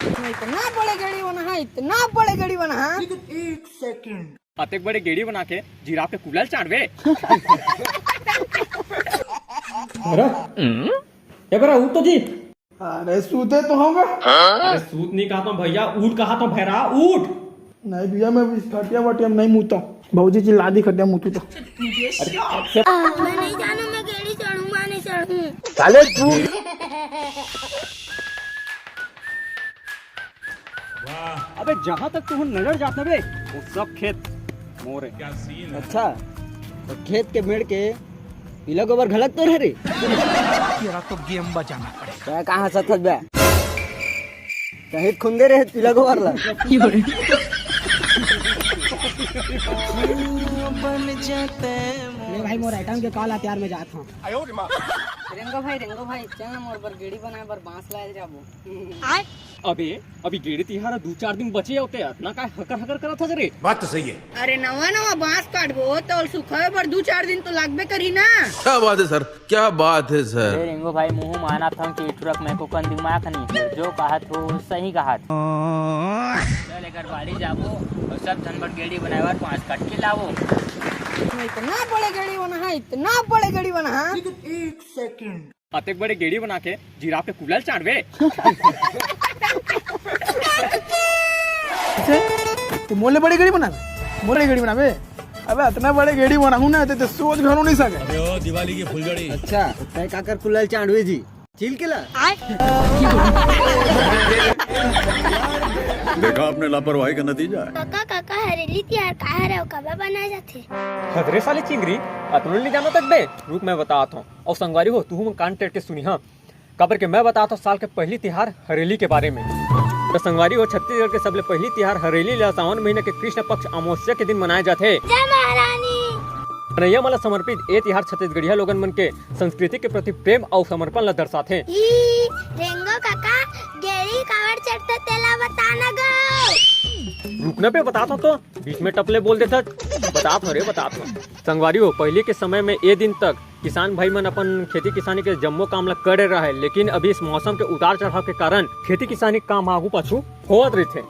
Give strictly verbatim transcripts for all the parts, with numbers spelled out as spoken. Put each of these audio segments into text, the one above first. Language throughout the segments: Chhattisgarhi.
इतना बड़े गेड़ी बना है, इतना बड़े गेड़ी बना है। अतेक बड़े गेड़ी बना के जिराफ के कुला ल चाटबे। अरे, ए बरा, उठ तो जी। अरे, सूते तो होगा। अरे, सूत नहीं कहा तो भैया, उठ कहा तो भैरा, उठ। नहीं भैया, मैं इस खटिया वटिया में नहीं मूता हूँ। भौजी चिल्ला दी खटिया मूतू तो। मैं नहीं जानू, मैं गेड़ी चढ़ूंगा, नहीं चढ़ूं। साले तू। अबे, जहाँ तक तुहर नजर जात ना बे, वो सब खेत मोरे। अच्छा, तो खेत के मेड़ के पीला गोबर घलक तो रहे रे। तेरा तो गेम बजाना पड़ेगा। क्या कहाँ सथत बे? कहीं खुंदे रहे पीला गोबर ला। ले भाई, मोर आइटम के काल हथियार में जात हूँ। रेंगो भाई, रेंगो भाई, चल ना, मोर बर गेड़ी बनाए बर बांस लाए जाबो। अबे, अभी गेड़ी तिहार ह दू चार दिन बचे हे, अतना काय हकर हकर करत हस रे? बात तो सही है। अरे, नवा नवा बांस काटबो त ओला सुखावे बर दू चार दिन तो लागबे करही ना। क्या बात है सर, क्या बात है सर। अरे रेंगो भाई, मुंह मानत हंव कि ए ठुरक मैं कोकन दिमाग नहीं, जो कहत हो सही कहत। चल एकर बाड़ी जाबो अउ सब झन बर गेड़ी बनाए बर बांस काट के लाबो। इतना बड़े गेड़ी बना है, इतना बड़े गेड़ी बना है। अतेक बड़े गेड़ी बना के जिराफ के कुला ल चाटबे। तू मोले बड़े गेड़ी बनाबे, मोले गेड़ी बनाबे। अबे, अतना बड़े गेड़ी बनाहूं ना, ते, ते सोच घलो नहीं सके। अबे ओ दिवाली की फुलझड़ी। अच्छा, तो तय काकर कुला ल चाटबे जी? चिल के ला। देखा आपने लापरवाही का नतीजा है। काका, काका, हरेली तिहार का हरे अउ कब मनाए जाथे? हदरे साले चिंगरी, अतनो नहीं जानो तक बे। रुक, मैं बतात हंव। अउ संगवारी हो, तुहू मन कान टेर के सुनिहा, काबर के मैं बतात हंव साल के पहिली तिहार हरेली के बारे में। त संगवारी हो, छत्तीसगढ़ के सबले पहिली तिहार हरेली ला सावन महीना के कृष्ण पक्ष अमावस्या के दिन मनाए जाथे। जय महारानी। मनइया मन ला समर्पित ए तिहार छत्तीसगढ़िया लोगन मन के संस्कृति के प्रति प्रेम अउ समर्पण ला दर्शाथे। ई रेंगो काका, गेड़ी काबर चढ़थे तेला बता ना गो। रुकना बे, बतात हंव तो, बीच में टपले बोल देथस। बतात हंव रे, बतात हंव। संगवारी हो, पहिली के समय में ए दिन तक किसान भाई मन अपन खेती किसानी के जम्मो काम ला करे रहय, लेकिन अभी इस मौसम के उतार चढ़ाव के कारण खेती किसानी के काम आगू पाछू होवत रहिथे।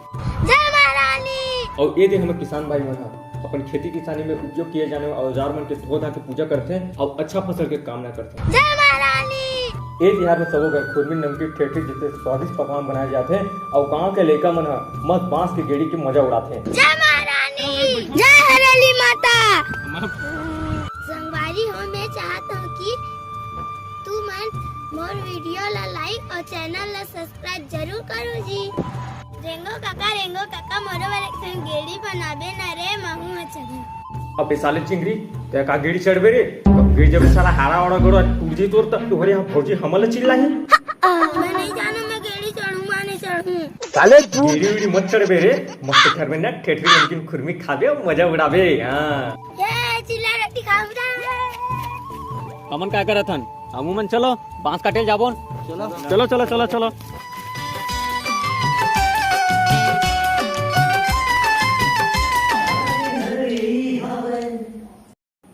जय महारानी। अउ ए दिन हमर किसान भाई मन ह अपन खेती किसानी में उपयोग किए जाने वाले औजार मन के धो धा के पूजा करथे अउ अच्छा फसल के कामना करथे। जय महारानी। ए तिहार में सबो घर खुरमी, नमकीन, ठेठरी जैसे स्वादिष्ट पकवान बनाए जाथे अउ गांव के लइका मन ह मस्त बांस के गेड़ी के मजा उड़ाथे। जय महारानी। जय हरेली माता। संगवारी हो, मैं चाहत हंव कि तुमन मोर वीडियो ला like अउ चैनल ला subscribe जरूर करो जी। रेंगो काका, रेंगो काका, मोरो बर एक ठन गेड़ी बनाबे ना रे, महू ह चढ़ूं। अबे साले चिंगरी, तैं का गेड़ी चढ़बे रे? कब गिर जबे साला, हाड़ा वाड़ा गोड़ टूट जाही तोर, त तोहरे यहाँ भौजी हमन ला चिल्लाही। मैं नहीं जानू, मैं गेड़ी चढ़ूं, मैं नहीं चढ़ूं। साले तू गेड़ी वेड़ी मत चढ़बे रे, मस्त घर में ना ठेठरी नमकीन खुरमी खाबे अउ मजा उड़ाबे। हाँ। ये चिल्ला रोटी खाऊंगा। हमन का करत हन? हमू मन चलो, बांस काटे ल जाबो। चलो। चलो, चलो, चलो, चलो।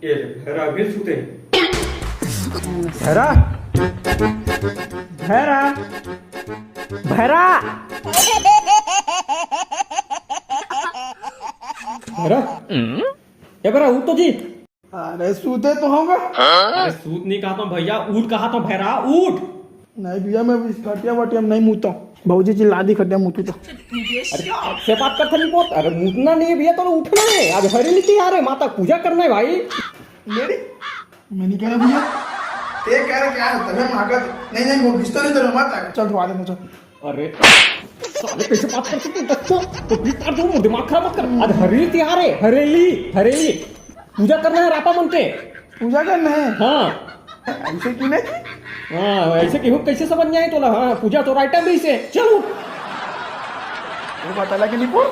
ए रे, भैरा अभी सुते। भैरा, भैरा, भैरा, भैरा। ए भैरा, उठ तो जी। अरे, सूते तो होगा। अरे, सूत नहीं कहा तो भैया, उठ कहा तो भैरा, उठ। नहीं भैया, मैं इस खटिया वटिया में नहीं मूता हूँ। भौजी चिल्ला दी खटिया मूतू तो। अरे, से बात करता नहीं बहुत। अरे, मूतना नहीं है भैया, तो उठना है। आज हरेली तिहार है, माता पूजा करना है भाई। मेरी? मैं नहीं कह रहा भैया। ये कह रहा क्या है? तबे मांगा। नहीं, नहीं, वो बिस्तर इधर मत आ। चल, धोवा दे मुझे। अरे, साले कैसे बात कर सकते हैं? तो, तो बेकार जो दिमाग खराब मत कर। आज हरेली तिहार है, हरेली, हरेली। पूजा करना है रापा मन के। पूजा करना है? हाँ। ऐसे क्यों नहीं? हाँ, ऐसे क्यों, कैसे समझ नहीं आए तोला? हाँ, पूजा तो राइटा में से। चल उठ। वो पता लगे नहीं को।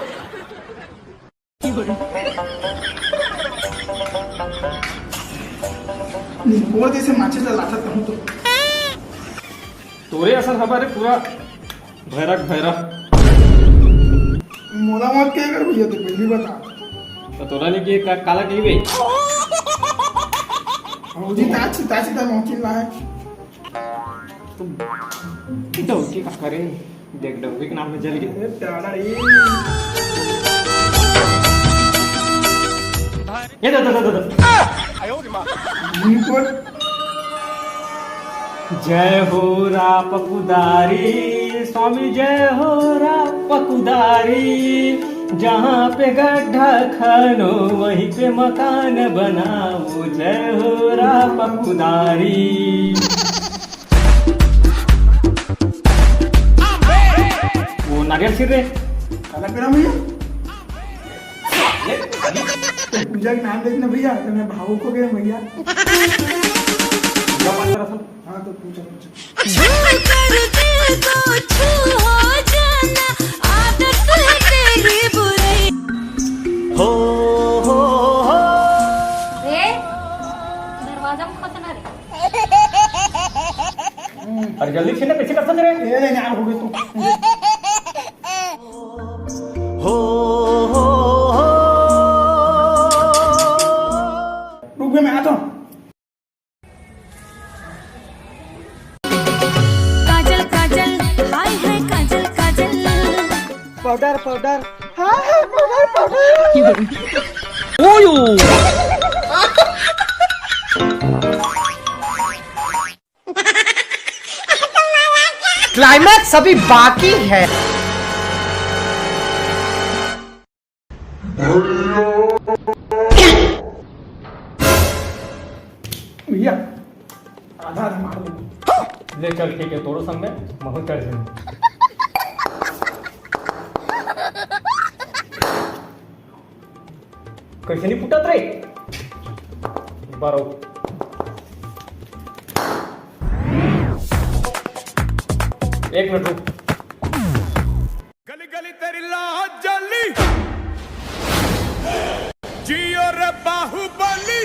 नहीं, वो जैसे माचिस ला लाथत कहूँ तो। तोरे असन हमारे पूरा भैरक भैरक। मोला मत के कर भैया, तू पहली बता। तो तोरा ने के का, काला कही बे? भौजी ताची, ताची ता मौकी ला है। तो, तो की का करे? देख, डब्बे के नाम में जल गया। अरे प्यारा रे। ये दे, दे, दे, दे, दे। जय हो राप कुदारी, स्वामी जय हो राप कुदारी, जहाँ पे गड्ढा खनो वहीं पे मकान बनाओ, जय हो राप कुदारी। वो नारियल सिर रे। काला पेरा भैया। पूजा के नाम लेके ना भैया, तो मैं भावुक हो गया भैया। पूजा पाठ कर असल। हाँ, तो पूछो, पूछो। छू कर दिल को छू हो जाना, आदत है तेरी बुरी। हो, हो, हो। ए, दरवाजा में फंसना रे। अरे जल्दी छीन ना, पीछे कर फंस रहे। ए, यार, हो गई तू। हो, हो, हो। रुक बे, मैं आता हूँ। काजल काजल, हाय हाय काजल काजल। पाउडर पाउडर, हाय हाय पाउडर पाउडर। ओयो। क्लाइमैक्स अभी बाकी है। भैया, आधा आधा मार दो। ले चल, ठीक है, तोरो संग में महू चल जाऊँ। कैसे नहीं फूटत रे? एक बार और। एक मिनट रुक। गली गली तेरी लाज जली, जियो रे बाहुबली।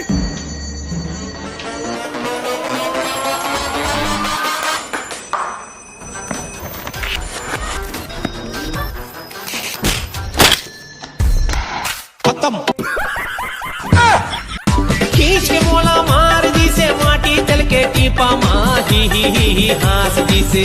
खत्म। खींच के मोला मार दिसे, माटी चल के टीपा मा ही ही ही ही हाँस दिसे।